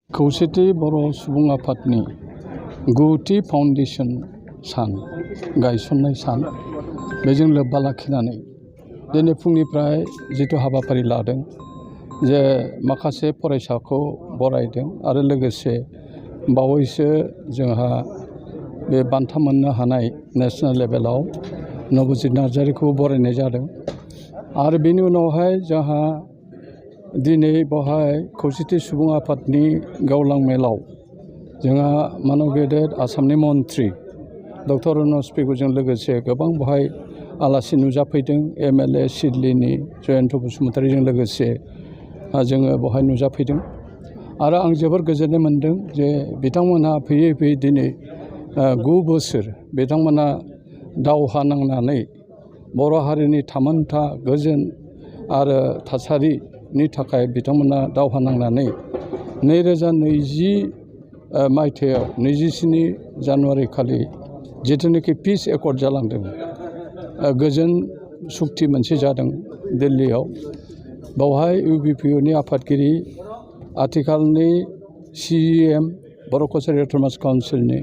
खौसेथि बर' सुबुं आफादनि गुथि फाउन्डेसन सान गायसननाय सान बेजों लोब्बा लाखिनानै दिनै फुंनिफ्राय जिथु हाबाफारि लादों जे माखासे फरायसाखौ बरायदों आरो लोगोसे बावैसो जोंहा बे बान्था मोननो हानाय नेशनेल लेभेलाव नबजित नार्जारिखौ बरायनाय जादों आरो बेनि उनावहाय जोंहा दिनै बेवहाय खौसेथि सुबुं आफादनि गेवलां मेलाव जोंहा मानब गेदेर आसामनि मन्थ्रि डक्टर रनज पेगुजों लोगोसे गोबां बेवहाय आलासि नुजाफैदों एमएलए सिडलिनि जयन्त बसुमतारीजों लोगोसे जोङो बेवहाय नुजाफैदों आरो आं जोबोर गोजोननाय मोन्दों जे बिथांमोनहा फैयै फैयै दिनै 9 बोसोर बिथांमोना दावहा नांनानै बर' हारिनि थामोनथा गोजोन आरो थासारिनि थाखाय बिथांमोना दावहा नांनानै 2020 मायथाइयाव 27 जानुवारि खालि जिथुनाखि पिस एकर्ड जालांदों गोजोन सुक्ति मोनसे जादों दिल्लीयाव बेवहाय इउबिपिनि आफादगिरि आथिखालनि सिएम बर' कसारि अट'नमास काउन्सिलनि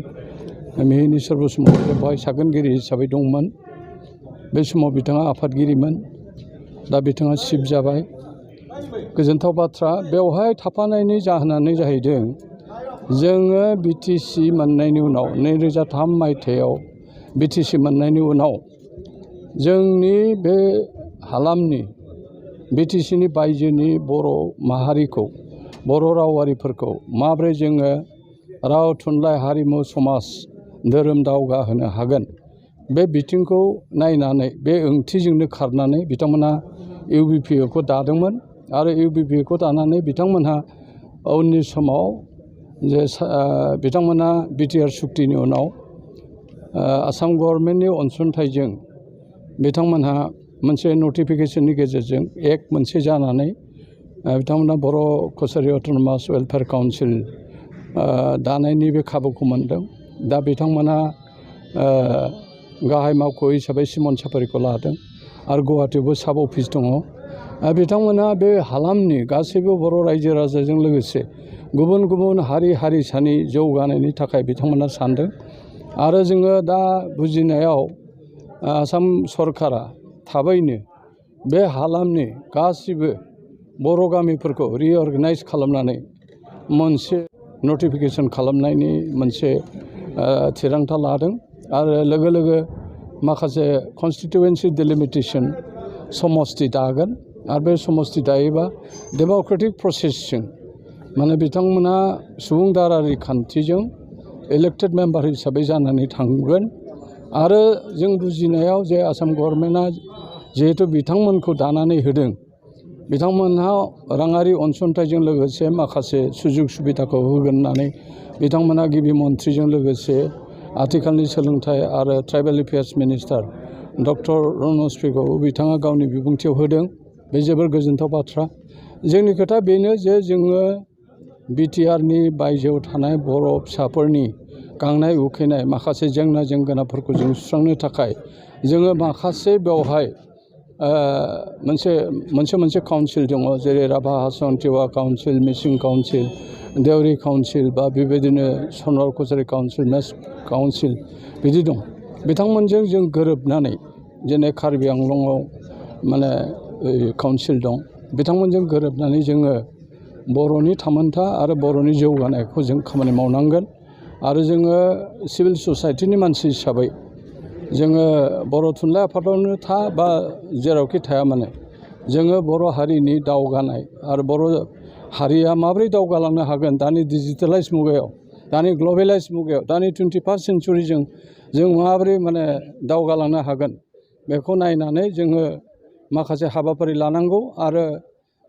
मिहिनीश्वर बसुमतारी बेवहाय सागोनगिरि हिसाबै दंमोन बे समाव बिथाङा आफादगिरिमोन दा बिथाङा चिफ जाबाय गोजोनथाव बाथ्रा बेवहाय थाफानायनि जाहोनानो जाहैदों जोङो बिटिसि मोननायनि उनाव 2003 मायथाइयाव बिटिसि मोननायनि उनाव जोंनि बे हालामनि बिटिसिनि बायजोनि बर' माहारिखौ बर' रावारिफोरखौ माब्रै जोङो राव थुनलाइ हारिमु समाज धोरोम दावगाहोनो हागोन बे बिथिंखौ नायनानै बे ओंथिजोंनो खारनानै बिथांमोना इउबिपिखौ दादोंमोन आरो इउबिपिखौ दानानै बिथांमोनहा उननि समाव जे बिथांमोना बिटिआर सुक्तिनि उनाव आसाम गभर्नमेन्टनि अनसुंथाइजों बिथांमोनहा मोनसे नटिफिकेसननि गेजेरजों एक्ट मोनसे जानानै बिथांमोना बर' कसारि अट'नमास वेलफेयार काउन्सिल दानायनि बे खाबुखौ मोनदों दा बिथांमोना गाहाय मावख' हिसाबै सिमन साफारिखौ लादों आरो गुवाहाटीयावबो साब अफिस दङ बिथांमोना बे हालामनि गासैबो बर' रायजो राजाजों लोगोसे गुबुन गुबुन हारि हारिसानि जौगानायनि थाखाय बिथांमोना सानदों आरो जोङो दा बुजिनायाव आसाम सरकारा थाबैनो बे हालामनि गासिबो बर' गामिफोरखौ रिअर्गेनाइज खालामनानै मोनसे नटिफिकेसन खालामनायनि मोनसे थिरांथा लादों आरो लोगो लोगो माखासे कनस्टिटुवेन्सि डिलिमिटेसन समस्ति दागोन आरो बे समस्ति दायोबा डेम'क्रेटिक प्रसेसजों माने बिथांमोना सुबुं दारारि खान्थिजों इलेक्टेड मेम्बार हिसाबै जानानै थांगोन आरो जों बुजिनायाव जे आसाम गभर्नमेन्टआ जिहेतु बिथांमोनखौ दानानै होदों बिथांमोनहा राङारि अनसुंथाइजों लोगोसे माखासे सुजुग सुबिदाखौ होगोन होननानै बिथांमोना गिबि मन्थ्रिजों लोगोसे आथिखालनि सोलोंथाइ आरो tribal affairs minister doctor रनज Pegu बिथाङा गावनि बिबुंथियाव होदों बे जोबोर गोजोनथाव बाथ्रा जोंनि खोथा बेनो जे जोङो बिटिआरनि बायजोआव थानाय बर' फिसाफोरनि गांनाय उखैनाय माखासे जेंना जेंगोनाफोरखौ जों सुस्रांनो थाखाय जोङो माखासे बेवहाय मोनसे काउन्सिल दङ जेरै राभा हासं टिवा काउन्सिल मिसिं काउन्सिल देउरि काउन्सिल बा बेबायदिनो सनवाल कसारि काउन्सिल मेस काउन्सिल बिदि दं बिथांमोनजों जों गोरोबनानै जेरै कार्बि आंलंआव माने काउन्सिल दं बिथांमोनजों गोरोबनानै जोङो बर'नि थामोनथा आरो बर'नि जौगानायखौ जों खामानि मावनांगोन आरो जोङो सिभिल ससाइटिनि मानसि हिसाबै जोङो बर' थुनलाइ आफादावनो था बा जेरावखि थाया मानो जोङो बर' हारिनि दावगानाय आरो बर' हारिया माबोरै दावगालांनो हागोन दानि डिजिटेलाइज मुगायाव दानि ग्लबेलाइज मुगायाव दानि 21st सेन्चुरिजों जों माबोरै माने दावगालांनो हागोन बेखौ नायनानै जोङो माखासे हाबाफारि लानांगौ आरो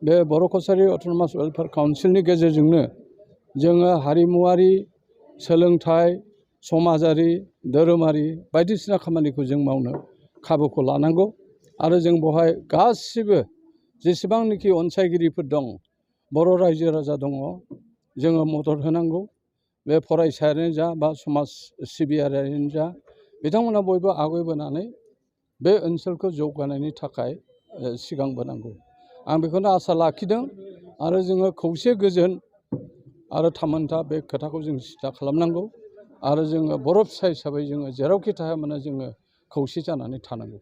बे बर' कसारि अट'नमास वेलफेयार काउन्सिलनि गेजेरजोंनो जोङो हारिमुवारि सोलोंथाइ समाजारि धोरोमारि बायदिसिना खामानिखौ जों मावनो खाबुखौ लानांगौ आरो जों बेवहाय गासिबो जेसेबांनाखि अनसायगिरिफोर दं बर' रायजो राजा दङ जोङो मदद होनांगौ बे फरायसायानो जा बा समाज सिबियारियानो जा बिथांमोना बयबो आवगायबोनानै बे ओनसोलखौ जौगानायनि थाखाय सिगांबोनांगौ आं बेखौनो आसा लाखिदों आरो जोङो खौसे गोजोन आरो थामोनथा बे खोथाखौ जों सिदा खालामनांगौ आरो जोङो बर' फिसा हिसाबै जोङो जेरावखि थाया मानो जोङो खौसे जानानै थानांगौ।